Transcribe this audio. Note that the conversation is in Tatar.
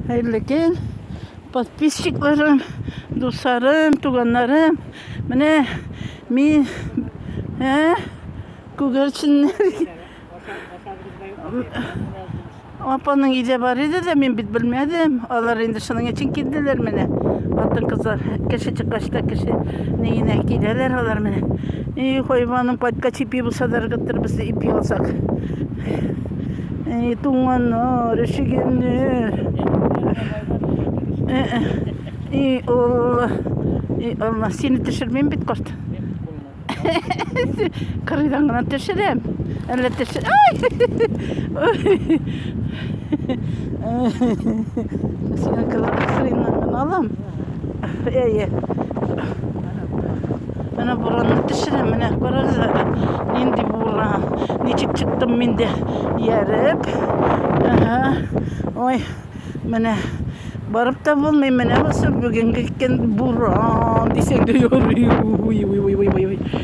Хәерле көн, подписчикларым, дусларым, туганнарым. Менә мин, ә, күгәрченнәр. Апаның өйдә бар иде дә, мин бит белмәдем. Алар инде шуның өчен килделәр менә. Хатын кызлар кеше чыккач та кеше нигенә киләләр алар менә. И, хайваным кайткач ипи булса да ыргытыр без ипи алсак. И, туңганнар, өшегәннәр. И, Алла. И, Алла, сине төшермим бит, карт. Кырыйдан гына төшерәм. Әллә төшер... Ай! Сине кырыйдан гына алам. Әйе. Менә буранны төшерәм, менә карагыз әле. Нинди буран. Ничек чыктым мин дә ярып. Ага. Ой, менә барып та булмый, менә бусы бүгенге көн буран дисәң дә ярый. Ой, ой, ой, ой, ой.